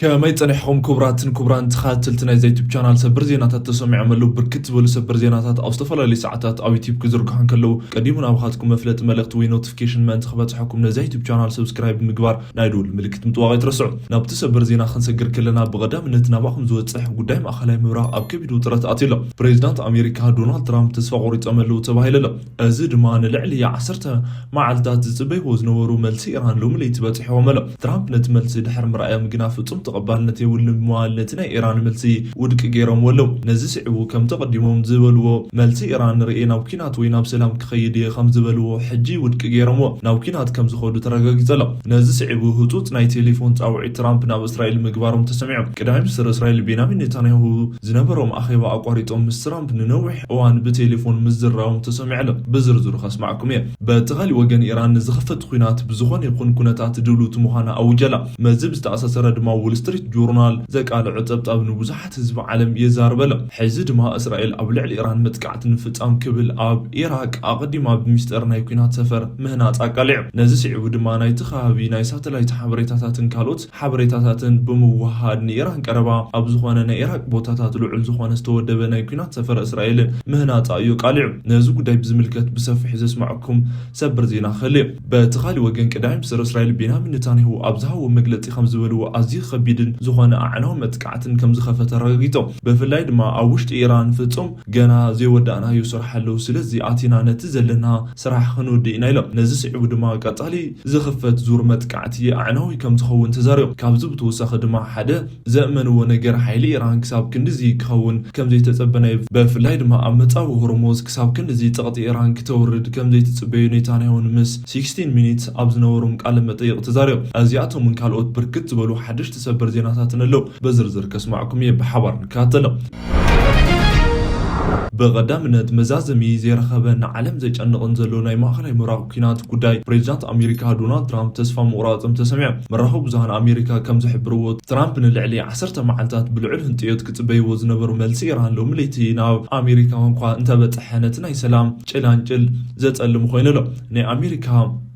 ከመይ ጸኒሕኹም ክቡራትን ክቡራን ተኸታተልቲ ናይዚ ዩቱብ ቻናል? ሰበር ዜናታት ተሰሚዖም ኣለዉ። ብርክት ዝበሉ ሰበር ዜናታት ኣብ ዝተፈላለዩ ሰዓታት ኣብ ዩቱብ ክዝርግሑ እንከለዉ፣ ቀዲሙ ናባኻትኩም መፍለጢ መልእኽቲ ወይ ኖቲፊኬሽን ምእንቲ ክበጽሐኩም ነዚ ዩቱብ ቻናል ሰብስክራይብ ብምግባር ናይ ደወል ምልክት ምጥዋቕ ኣይትረስዑ። ናብቲ ሰበር ዜና ክንሰግር ከለና፣ ብቐዳምነት ናባኹም ዝበጽሕ ጉዳይ ማእኸላይ ምብራቕ ኣብ ከቢድ ውጥረት ኣትዩ ኣሎ። ፕሬዚዳንት ኣሜሪካ ዶናልድ ትራምፕ ተስፋ ቆሪጾም ኣለዉ ተባሂሉ ኣሎ። እዚ ድማ ንልዕሊ ዓሰርተ መዓልታት ዝጽበይዎ ዝነበሩ መልሲ ኢራን ሎሚ ለይቲ በጺሕዎም ኣሎ። ትራምፕ ነቲ መልሲ ድሕሪ ምርኣዮም ግና ፍጹም ተቐባልነት የብሉን ብምባል ነቲ ናይ ኢራን መልሲ ውድቂ ገይሮምዎ ኣለዉ። ነዚ ስዒቡ ከምቲ ቀዲሞም ዝበልዎ መልሲ ኢራን ንርኤ ናብ ኲናት ወይ ናብ ሰላም ክኸይድ እየ ከም ዝበልዎ ሕጂ ውድቂ ገይሮምዎ ናብ ኲናት ከም ዝኸዱ ተረጋጊጹ ኣሎ። ነዚ ስዒቡ ህጹጽ ናይ ቴሌፎን ጻውዒት ትራምፕ ናብ እስራኤል ምግባሮም ተሰሚዖም። ቀዳማይ ሚኒስትር እስራኤል ቤንያሚን ኔታንያሁ ዝነበሮም ኣኼባ ኣቋሪጦም ምስ ትራምፕ ንነዊሕ እዋን ብቴሌፎን ምዝራቦም ተሰሚዑ ኣሎ። ብዝርዝሩ ከስማዕኩም እየ። በቲ ካሊእ ወገን ኢራን ንዝኽፈት ኲናት ብዝኾነ ይኹን ኩነታት ድልውቲ ምዃና ኣውጀላ። መዚ ብዝተኣሳሰረ ድማ ዎል ስትሪት ጆርናል ዘቃልዖ ጸብጻብ ንብዙሓት ህዝቢ ዓለም የዛርብ ኣሎ። ሕዚ ድማ እስራኤል ኣብ ልዕሊ ኢራን መጥቃዕቲ ንምፍጻም ክብል ኣብ ኢራቅ ኣቐዲማ ብሚስጥር ናይ ኲናት ሰፈር ምህናጽ ኣቃሊዑ። ነዚ ስዒቡ ድማ ናይቲ ከባቢ ናይ ሳተላይት ሓበሬታታትን ካልኦት ሓበሬታታትን ብምውሃድ ንኢራን ቀረባ ኣብ ዝኾነ ናይ ኢራቅ ቦታታት ልዑል ዝኾነ ዝተወደበ ናይ ኲናት ሰፈር እስራኤልን ምህናጻ እዩ ኣቃሊዑ። ነዚ ጉዳይ ብዝምልከት ብሰፊሑ ዘስማዕኩም ሰበር ዜና ክህሉ እዩ። በቲ ካሊእ ወገን ቀዳማይ ሚኒስትር እስራኤል ቤንያሚን ኔታንያሁ ኣብ ዝሃቦ መግለጺ ከም ዝበልዎ ኣዝዩ ከቢድን ዝኾነ ኣዕናዊ መጥቃዕትን ከም ዝኸፈተ ኣረጋጊጾም። ብፍላይ ድማ ኣብ ውሽጢ ኢራን ፍጹም ገና ዘይወዳእናዮ ስራሕ ኣለዉ። ስለዚ ኣቲና ነቲ ዘለና ስራሕ ክንውድእ ኢና ኢሎም። ነዚ ስዒቡ ድማ ቀጻሊ ዝኽፈት ዙር መጥቃዕቲ ኣዕናዊ ከም ዝኸውን ተዛሪቦም። ካብዚ ብተወሳኺ ድማ ሓደ ዘእመንዎ ነገር ሓይሊ ኢራን ክሳብ ክንድዚ ክኸውን ከም ዘይተጸበ ናይ ብፍላይ ድማ ኣብ መጻዊ ሆርሙዝ ክሳብ ክንድዚ ጸቕጢ ኢራን ክተውርድ ከም ዘይትጽበዩ ኔታንያሁን ምስ ሲክስቲን ሚኒትስ ኣብ ዝነበሮም ቃለ መጠይቕ ተዛሪቦም። እዚኣቶምን ካልኦት ብርክት ዝበሉ ሓደሽቲ ሰበር ዜናታትን ኣለዉ። ብዝርዝር ከስማዕኩም እየ። ብሓባር ንከታተሎም። ብቐዳምነት መዛዘሚ ዘይረኸበን ንዓለም ዘጨንቕን ዘሎ ናይ ማእኸላይ ምብራቕ ኲናት ጉዳይ ፕሬዚዳንት ኣሜሪካ ዶናልድ ትራምፕ ተስፋ ምቑራጾም ተሰሚዖም። መራኸቢ ብዙሃን ኣሜሪካ ከም ዝሕብርዎ ትራምፕ ንልዕሊ ዓሰርተ መዓልታት ብልዑል ህንጥዮት ክጽበይዎ ዝነበሩ መልሲ ኢራን ሎሚ ለይቲ ናብ ኣሜሪካ እንኳ እንተበጽሐ ነቲ ናይ ሰላም ጭላንጭል ዘጸልም ኮይኑ ኣሎ። ናይ ኣሜሪካ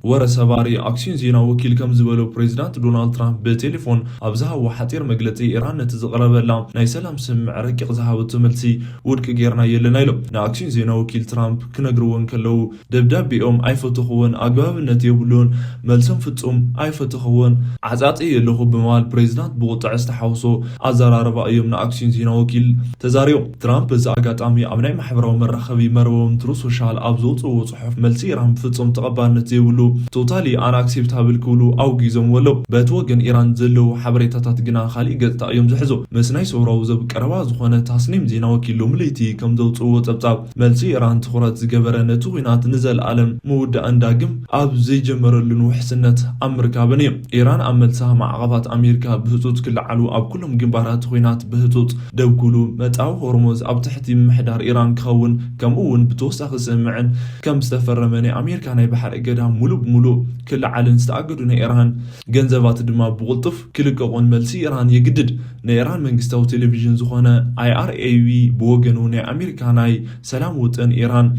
ወረ ሰባሪ ኣክሲዮን ዜና ወኪል ከም ዝበሎ ፕሬዚዳንት ዶናልድ ትራምፕ ብቴሌፎን ኣብ ዝሃቦ ሓጺር መግለጺ ኢራን ነቲ ዝቐረበላ ናይ ሰላም ስምምዕ ረቂቕ ዝሃበቶ መልሲ ውድቂ ጌርናዮ ኣለና ኢሎም። ንኣክሲዮን ዜና ወኪል ትራምፕ ክነግርዎ እንከለዉ ደብዳቤኦም ኣይፈተኽዎን፣ ኣግባብነት የብሉን፣ መልሶም ፍጹም ኣይፈተኽዎን፣ ዓጻጸዮ ኣለኹ ብምባል ፕሬዚዳንት ብቁጥዐ ዝተሓወሶ ኣዘራርባ እዮም ንኣክሲዮን ዜና ወኪል ተዛሪቦም። ትራምፕ በዚ ኣጋጣሚ ኣብ ናይ ማሕበራዊ መራኸቢ መርበቦም ትሩዝ ሶሻል ኣብ ዘውፅእዎ ፅሑፍ መልሲ ኢራን ብፍጹም ተቐባልነት ዘይብሉ ቶታሊ ኣንኣክሴፕታብል ክብሉ ኣውጊዞምዎ ኣለዉ። በቲ ወገን ኢራን ዘለዉ ሓበሬታታት ግና ካሊእ ገፅታ እዮም ዝሕዙ። ምስ ናይ ሰውራዊ ዘብ ቀረባ ዝኾነ ታስኒም ዜና ወኪል ሎሚ ለይቲ ከም ዘውፅእዎ ፀብፃብ መልሲ ኢራን ትኹረት ዝገበረ ነቲ ኲናት ንዘለኣለም ምውዳእን ዳግም ኣብ ዘይጀመረሉን ውሕስነት ኣብ ምርካብን እዩ። ኢራን ኣብ መልሳ ማዕቐባት ኣሜሪካ ብህጹጽ ክለዓሉ ኣብ ኩሎም ግንባራት ኲናት ብህጹጽ ደው ክብሉ መጻዊ ሆርሙዝ ኣብ ትሕቲ ምምሕዳር ኢራን ክኸውን ከምኡ እውን ብተወሳኺ ስምምዕን ከም ዝተፈረመ ናይ ኣሜሪካ ናይ ባሕሪ እገዳ ሙሉእ ብሙሉእ ክለዓልን ዝተኣገዱ ናይ ኢራን ገንዘባት ድማ ብቕልጡፍ ክልቀቑን መልሲ ኢራን የግድድ። ናይ ኢራን መንግስታዊ ቴሌቪዥን ዝኾነ ኣይ ኣር ኤ ቢ ብወገኑ ናይ ኣሜሪካ ናይ ሰላም ውጥን ኢራን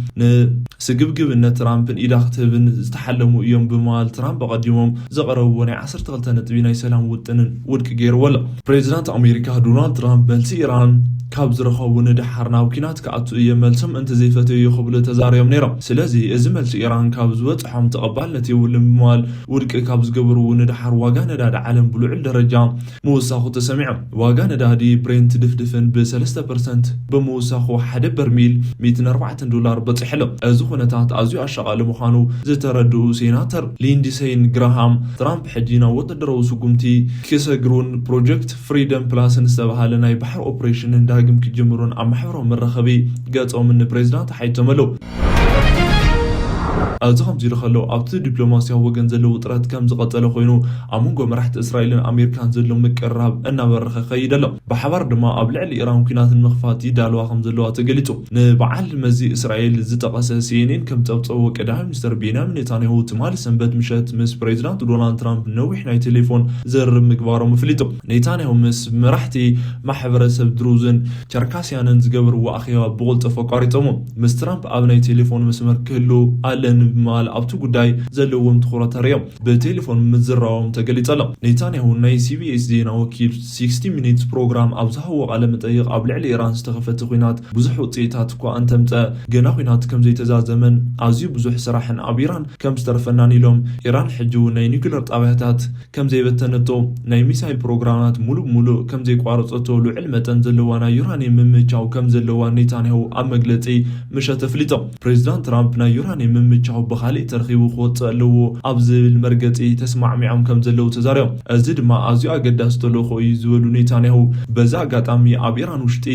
ንስግብግብነት ትራምፕን ኢዳ ክትህብን ዝተሓለሙ እዮም ብምባል ትራምፕ ኣቐዲሞም ዘቐረብዎ ናይ ዓሰርተ ክልተ ነጥቢ ናይ ሰላም ውጥንን ውድቂ ገይርዎ ኣሎ። ፕሬዚዳንት ኣሜሪካ ዶናልድ ትራምፕ መልሲ ኢራን ካብ ዝረኸቡ ንደሓር ናብ ኲናት ክኣቱ እየ፣ መልሶም እንተዘይፈተዩ ክብሉ ተዛሪቦም ነይሮም። ስለዚ እዚ መልሲ ኢራን ካብ ዝበፅሖም ተቐባልነት የብሉን ብምባል ውድቂ ካብ ዝገበርዎ ንደሓር ዋጋ ነዳዲ ዓለም ብልዑል ደረጃ ምውሳኹ ተሰሚዑ። ዋጋ ነዳዲ ብሬንት ድፍድፍን ብ ሰለስተ ፐርሰንት ብምውሳኹ ሓደ በርሚል ሚእትን ኣርባዕተን ዶላር በፂሑ ኣሎ። እዚ ኩነታት ኣዝዩ ኣሻቓሊ ምዃኑ ዝተረድኡ ሴናተር ሊንድሴይን ግራሃም ትራምፕ ሕጂ ናብ ወታደራዊ ስጉምቲ ክሰግሩን ፕሮጀክት ፍሪደም ፕላስን ዝተባሃለ ናይ ባሕሪ ኦፕሬሽንን ዳግም ክጅምሩን ኣብ ማሕበራዊ መራኸቢ ገጾምን ንፕሬዚዳንት ሓቲቶም ኣለዉ። እዚ ከምዚ ኢሉ ከሎ ኣብቲ ዲፕሎማስያዊ ወገን ዘሎ ውጥረት ከም ዝቐጸለ ኮይኑ ኣብ መንጎ መራሕቲ እስራኤልን ኣሜሪካን ዘሎ ምቅርራብ እናበረኸ ይኸይድ ኣሎ። ብሓባር ድማ ኣብ ልዕሊ ኢራን ኲናት ንምኽፋት ይዳለዋ ከም ዘለዋ ተገሊጹ። ንበዓል መዚ እስራኤል ዝጠቐሰ ሲ ኤን ኤን ከም ጸብጸቦ ቀዳማይ ሚኒስተር ቤንያሚን ኔታንያሁ ትማሊ ሰንበት ምሸት ምስ ፕሬዚዳንት ዶናልድ ትራምፕ ነዊሕ ናይ ቴሌፎን ዝርርብ ምግባሮም ኣፍሊጡ። ኔታንያሁ ምስ መራሕቲ ማሕበረሰብ ድሩዝን ቸርካስያንን ዝገበርዎ ኣኼባ ብቕልጡፍ ኣቋሪጾሞ። ምስ ትራምፕ ኣብ ናይ ቴሌፎን መስመር ክህሉ ኣለ ኣለን ብምባል ኣብቲ ጉዳይ ዘለዎም ትኹረት ኣርእዮም ብቴሌፎን ምዝራቦም ተገሊጹ ኣሎ። ኔታንያሁ ናይ ሲቢኤስ ዜና ወኪል ሲክስቲ ሚኒትስ ፕሮግራም ኣብ ዝሃቦ ቃለ መጠይቕ ኣብ ልዕሊ ኢራን ዝተኸፈተ ኲናት ብዙሕ ውጽኢታት እኳ እንተምጸ ገና ኲናት ከም ዘይተዛዘመን ኣዝዩ ብዙሕ ስራሕን ኣብ ኢራን ከም ዝተርፈናን ኢሎም። ኢራን ሕጂ እውን ናይ ኒኩለር ጣብያታት ከም ዘይበተነቶ፣ ናይ ሚሳይል ፕሮግራማት ሙሉእ ብሙሉእ ከም ዘይቋረጸቶ፣ ልዑል መጠን ዘለዋ ናይ ዩራኒየም ምምቻው ከም ዘለዋ ኔታንያሁ ኣብ መግለጺ ምሸት ኣፍሊጦም። ፕሬዚዳንት ትራምፕ ናይ ዩራኒየም ምምቻው ብኻሊእ ተረኺቡ ክወጽእ ኣለዎ ኣብ ዝብል መርገጺ ተስማዕሚዖም ከም ዘለዉ ተዛሪቦም። እዚ ድማ ኣዝዩ ኣገዳሲ ተልእኾ እዩ ዝበሉ ኔታንያሁ፣ በዚ ኣጋጣሚ ኣብ ኢራን ውሽጢ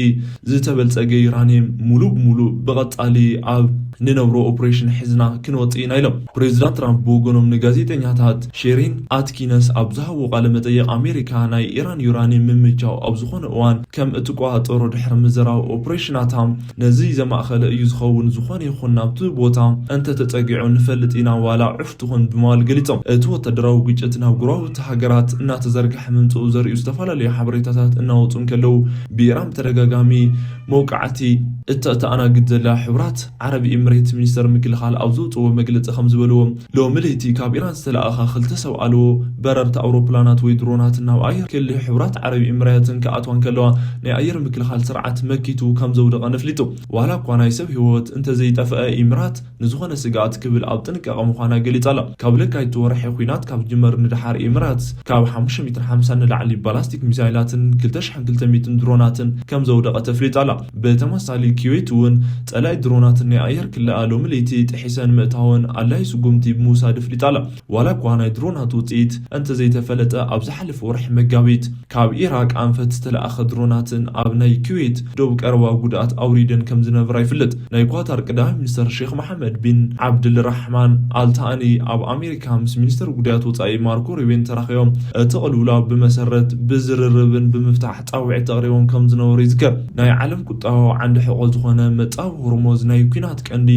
ዝተበልጸገ ዩራኒየም ሙሉእ ብሙሉእ ብቐጻሊ ኣብ ንነብሮ ኦፕሬሽን ሒዝና ክንወጽእ ኢና ኢሎም። ፕሬዚዳንት ትራምፕ ብወገኖም ንጋዜጠኛታት ሼሪን ኣትኪነስ ኣብ ዝሃብዎ ቃለ መጠይቕ ኣሜሪካ ናይ ኢራን ዩራኒየም ምምቻው ኣብ ዝኾነ እዋን ከም እትቆጻጸሮ ድሕሪ ምዝራብ ኦፕሬሽናታ ነዚ ዘማእኸለ እዩ ዝኸውን። ዝኾነ ይኹን ናብቲ ቦታ እንተተጸጊዑ ንፈልጥ ኢና ዋላ ዑፍ ትኹን ብምባል ገሊጾም። እቲ ወታደራዊ ግጭት ናብ ጎረባብቲ ሃገራት እናተዘርግሐ ምምጽኡ ዘርእዩ ዝተፈላለዩ ሓበሬታታት እናወጹ እንከለዉ ብኢራን ብተደጋጋሚ መውቃዕቲ እተተኣናግድ ዘላ ሕቡራት ዓረብ ኤምሬት ሚኒስተር ምክልኻል ኣብ ዘውፅዎ መግለፂ ከም ዝበልዎ ሎሚ ለይቲ ካብ ኢራን ዝተለኣኻ ክልተ ሰብ ኣልቦ በረርቲ ኣውሮፕላናት ወይ ድሮናት ናብ ኣየር ክሊ ሕቡራት ዓረብ ኤምሬትን ክኣትዋ እንከለዋ ናይ ኣየር ምክልኻል ስርዓት መኪቱ ከም ዘውደቐ ነፍሊጡ። ዋላ እኳ ናይ ሰብ ህይወት እንተዘይጠፍአ ኢምራት ንዝኾነ ስግኣት ክብል ኣብ ጥንቃቐ ምዃና ገሊጻ ኣላ። ካብ ለካቲት ወርሒ ኲናት ካብ ዝጅመር ንደሓር ኢምራት ካብ ሓሙሽተ ሚእትን ሓምሳን ንላዕሊ ባላስቲክ ሚሳይላትን ክልተ ሽሕን ክልተ ሚእትን ድሮናትን ከም ዘውደቐት ኣፍሊጣ ኣላ። ብተመሳሳሊ ኩዌት እውን ጸላኢ ድሮናትን ናይ ኣየር ክልኣ ሎሚ ለይቲ ጥሒሰን ምእታወን ኣድላዪ ስጉምቲ ብምውሳድ ኣፍሊጣ ኣላ። ዋላ እኳ ናይ ድሮናት ውጽኢት እንተዘይተፈለጠ ኣብ ዝሓለፈ ወርሒ መጋቢት ካብ ኢራቅ ኣንፈት ዝተለኣኸ ድሮናትን ኣብ ናይ ኩዌት ዶብ ቀረባ ጉድኣት ኣውሪደን ከም ዝነበራ ይፍለጥ። ናይ ኳታር ቀዳማይ ሚኒስተር ሼክ መሓመድ ቢን ዓብድልራሕማን ኣልታኒ ኣብ ኣሜሪካ ምስ ሚኒስተር ጉዳያት ወጻኢ ማርኮ ሩቢዮን ተራኺቦም እቲ ቅልውላው ብመሰረት ብዝርርብን ብምፍታሕ ጻውዒት ኣቕሪቦም ከም ዝነበሩ ይዝከር። ናይ ዓለም ቁጠባዊ ዓንዲ ሕቖ ዝኾነ መጻብ ሆርሞዝ ናይ ኲናት ቀንዲ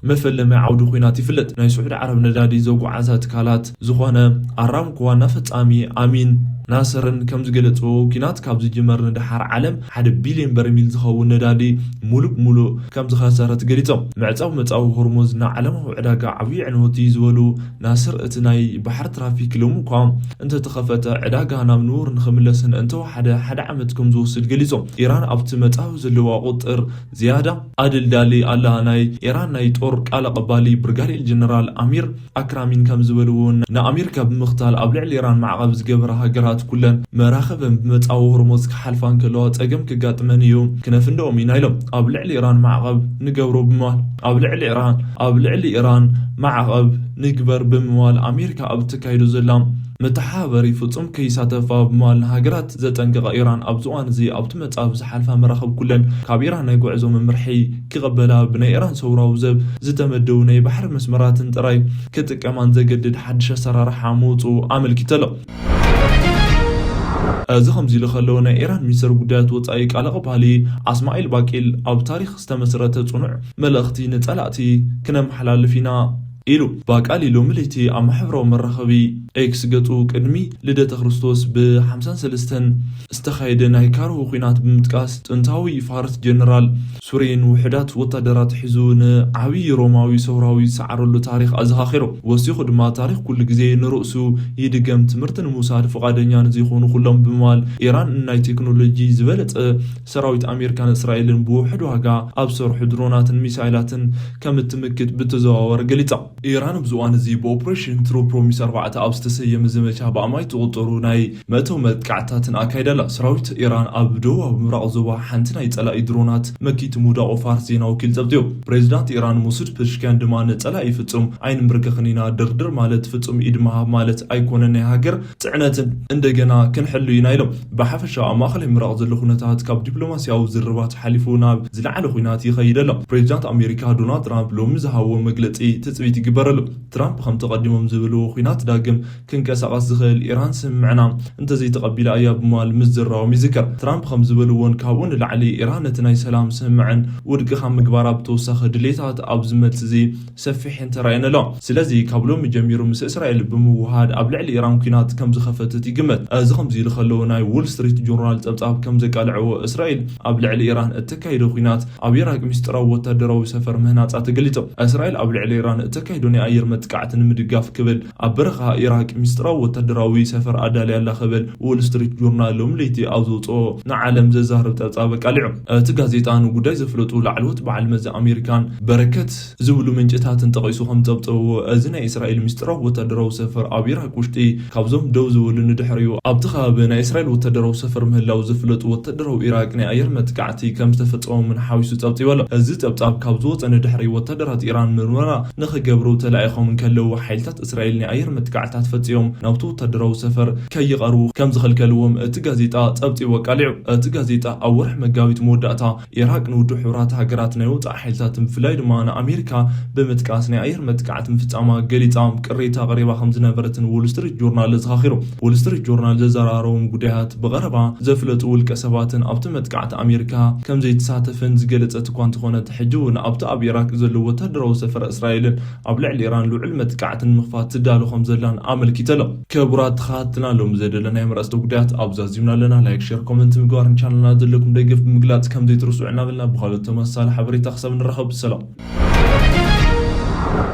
መፈለሚ ዓውዲ ኲናት ይፍለጥ። ናይ ስዑዲ ዓረብ ነዳዲ ዘጓዓዛ ትካላት ዝኾነ ኣራምኮ ዋና ፈጻሚ ኣሚን ናስርን ከም ዝገለጽዎ፣ ኲናት ካብ ዝጅመር ንደሓር ዓለም ሓደ ቢልዮን በርሚል ዝኸውን ነዳዲ ሙሉእ ብሙሉእ ከም ዝኸሰረት ገሊጾም። ምዕጻው መጻዊ ሆርሙዝ ንዓለማዊ ዕዳጋ ዓብዪ ዕንወት እዩ ዝበሉ ናስር፣ እቲ ናይ ባሕሪ ትራፊክ ሎሚ እኳ እንተተኸፈተ ዕዳጋ ናብ ንቡር ንኽምለስን እንተወሓደ ሓደ ዓመት ከም ዝወስድ ገሊጾም። ኢራን ኣብቲ መጻዊ ዘለዋ ቁጥር ዝያዳ ኣደልዳሊ ኣላ። ናይ ኢራን ናይ ጦር ቃል ኣቐባሊ ብርጋዴር ጀነራል ኣሚር ኣክራሚን ከም ዝበልዎ ንኣሜሪካ ብምኽታል ኣብ ልዕሊ ኢራን ማዕቐብ ዝገበራ ሃገራት ኩለን መራኽበን ብመጻዊ ሆርሙዝ ክሓልፋ እንከለዋ ጸገም ክጋጥመን እዩ ክነፍንድኦም ኢና ኢሎም። ኣብ ልዕሊ ኢራን ማዕቐብ ንገብሮ ብምባል ኣብ ልዕሊ ኢራን ኣብ ልዕሊ ኢራን ማዕቐብ ንግበር ብምባል ኣሜሪካ ኣብ እተካይዶ ዘላ መተሓባበሪ ፍጹም ከይሳተፋ ብምባል ንሃገራት ዘጠንቀቐ ኢራን ኣብዚ እዋን እዚ ኣብቲ መጻብ ዝሓልፋ መራኽብ ኩለን ካብ ኢራን ናይ ጉዕዞ መምርሒ ክቐበላ ብናይ ኢራን ሰውራዊ ዘብ ዝተመደቡ ናይ ባሕሪ መስመራትን ጥራይ ክጥቀማን ዘገድድ ሓድሽ ኣሰራርሓ ምውፅኡ ኣመልኪቱ ኣሎ። እዚ ከምዚ ኢሉ ከሎ ናይ ኢራን ሚኒስተር ጉዳያት ወፃኢ ቃል ኣቐባሊ ኣስማዒል ባቂል ኣብ ታሪክ ዝተመስረተ ፅኑዕ መልእኽቲ ንፀላእቲ ክነመሓላልፍ ኢና ኢሉ። ባቃሊ ሎሚ ለይቲ ኣብ ማሕበራዊ መራኸቢ ኤክስ ገፁ ቅድሚ ልደተ ክርስቶስ ብ ሓምሳን ሰለስተን ዝተኻየደ ናይ ካርሆ ኲናት ብምጥቃስ ጥንታዊ ፋርስ ጀነራል ሱሬን ውሑዳት ወታደራት ሒዙ ንዓብዪ ሮማዊ ሰውራዊ ዝሰዓረሉ ታሪኽ ኣዘኻኺሩ። ወሲኹ ድማ ታሪኽ ኩሉ ግዜ ንርእሱ ይድገም፣ ትምህርቲ ንምውሳድ ፍቓደኛ ንዘይኮኑ ኩሎም ብምባል ኢራን ናይ ቴክኖሎጂ ዝበለጸ ሰራዊት ኣሜሪካን እስራኤልን ብውሑድ ዋጋ ኣብ ዝሰርሑ ድሮናትን ሚሳይላትን ከም እትምክት ብተዘዋዋሪ ገሊጻ። ኢራን ኣብዚ እዋን እዚ ብኦፕሬሽን ትሩ ፕሮሚስ ኣርባዕተ ኣብ ዝተሰየመ ዘመቻ ብኣማኢት ዝቑጸሩ ናይ መእተዊ መጥቃዕትታትን ኣካይዳ ኣላ። ሰራዊት ኢራን ኣብ ደቡባዊ ምብራቕ ዞባ ሓንቲ ናይ ጸላኢ ድሮናት መኪቱ ምውዳቑ ፋርስ ዜና ወኪል ጸብጺቡ። ፕሬዚዳንት ኢራን ሙሱድ ፐሽኪያን ድማ ንጸላኢ ፍጹም ኣይንምብርከኽን ኢና፣ ድርድር ማለት ፍጹም ኢድ ምሃብ ማለት ኣይኮነን፣ ናይ ሃገር ጽዕነትን እንደገና ክንሕሉ ኢና ኢሎም። ብሓፈሻ ኣብ ማእኸላይ ምብራቕ ዘሎ ኩነታት ካብ ዲፕሎማሲያዊ ዝርርባት ሓሊፉ ናብ ዝለዓለ ኲናት ይኸይድ ኣሎ። ፕሬዚዳንት ኣሜሪካ ዶናልድ ትራምፕ ሎሚ ዝሃብዎ መግለጺ ትጽቢት ይግበረሉ። ትራምፕ ከምቲ ቀዲሞም ዝበልዎ ኲናት ዳግም ክንቀሳቐስ ዝኽእል ኢራን ስምምዕና እንተዘይተቐቢላ እያ ብምባል ምዝራቦም ይዝከር። ትራምፕ ከም ዝበልዎን ካብኡ ንላዕሊ ኢራን ነቲ ናይ ሰላም ስምምዕን ውድቂ ካብ ምግባራ ብተወሳኺ ድሌታት ኣብዚ መልሲ እዚ ሰፊሕ እንተራእየን ኣሎ። ስለዚ ካብ ሎሚ ጀሚሩ ምስ እስራኤል ብምውሃድ ኣብ ልዕሊ ኢራን ኲናት ከም ዝኸፈተት ይግመት። እዚ ከምዚ ኢሉ ከሎ ናይ ዎል ስትሪት ጆርናል ጸብጻብ ከም ዘቃልዐዎ እስራኤል ኣብ ልዕሊ ኢራን እተካይዶ ኲናት ኣብ ኢራቅ ሚስጥራዊ ወታደራዊ ሰፈር ምህናጻ ተገሊጹ። እስራኤል ኣብ ልዕሊ ኢራን እተካይዶ ናይ ኣየር መጥቃዕቲ ንምድጋፍ ክብል ኣብ በረኻ ኢራቅ ሚስጥራዊ ወታደራዊ ሰፈር ኣዳልያ ኣላ ክብል ዎል ስትሪት ጆርናል ሎም ለይቲ ኣብ ዘውፅኦ ንዓለም ዘዛርብ ጸብጻብ ኣቃሊዑ። እቲ ጋዜጣ ንጉዳይ ዘፍለጡ ላዕለዎት በዓል መዚ ኣሜሪካን በረከት ዝብሉ ምንጭታትን ጠቒሱ ከም ጸብጸብዎ፣ እዚ ናይ እስራኤል ሚስጥራዊ ወታደራዊ ሰፈር ኣብ ኢራቅ ውሽጢ ካብዞም ደው ዝበሉ ንድሕሪኡ ኣብቲ ከባቢ ናይ እስራኤል ወታደራዊ ሰፈር ምህላው ዝፍለጡ ወታደራዊ ኢራቅ ናይ ኣየር መጥቃዕቲ ከም ዝተፈጸሞምን ሓዊሱ ጸብጺቡ ኣሎ። እዚ ጸብጻብ ካብ ዝወጸ ንድሕሪ ወታደራት ኢራን ምርመራ ንኽገብሩ ተላኢኾም እንከለዉ፣ ሓይልታት እስራኤል ናይ ኣየር መጥቃዕታት ፈጺሞም ናብቲ ወታደራዊ ሰፈር ከይቐርቡ ከም ዝኸልከልዎም እቲ ጋዜጣ ጸብጺቡ ኣቃሊዑ። እቲ ጋዜጣ ኣብ ወርሒ መጋቢት መወዳእታ ኢራቅ ንውድብ ሕቡራት ሃገራት ናይ ወጻኢ ሓይልታትን ብፍላይ ድማ ንኣሜሪካ ብምጥቃስ ናይ ኣየር መጥቃዕቲ ምፍጻማ ገሊጻ ቅሬታ ኣቕሪባ ከም ዝነበረትን ዎል ስትሪት ጆርናል ዘዘኻኺሩ። ዎል ስትሪት ጆርናል ዘዘራረቦም ጉዳያት ብቐረባ ዘፍለጡ ውልቀ ሰባትን ኣብቲ መጥቃዕቲ ኣሜሪካ ከም ዘይተሳተፈን ዝገለጸት እኳ እንተኾነት፣ ሕጂ እውን ኣብቲ ኣብ ኢራቅ ዘሎ ወታደራዊ ሰፈር እስራኤልን ኣብ ልዕሊ ኢራን ልዑል መጥቃዕቲ ንምኽፋት ትዳሎ ከም ዘላን ኣመልኪቱ ኣሎ። ክቡራት ተኸታተልትና ሎም ዘደለናዮም ኣርእስተ ጉዳያት ኣብዛ ዚምና ኣለና። ላይክ፣ ሼር፣ ኮመንት ምግባርን ቻነልና ዘለኩም ደገፍ ብምግላጽ ከም ዘይትርስዑ እናበልና ብኻልኦት ተመሳሳሊ ሓበሬታ ክሳብ ንራኸብ ሰላም።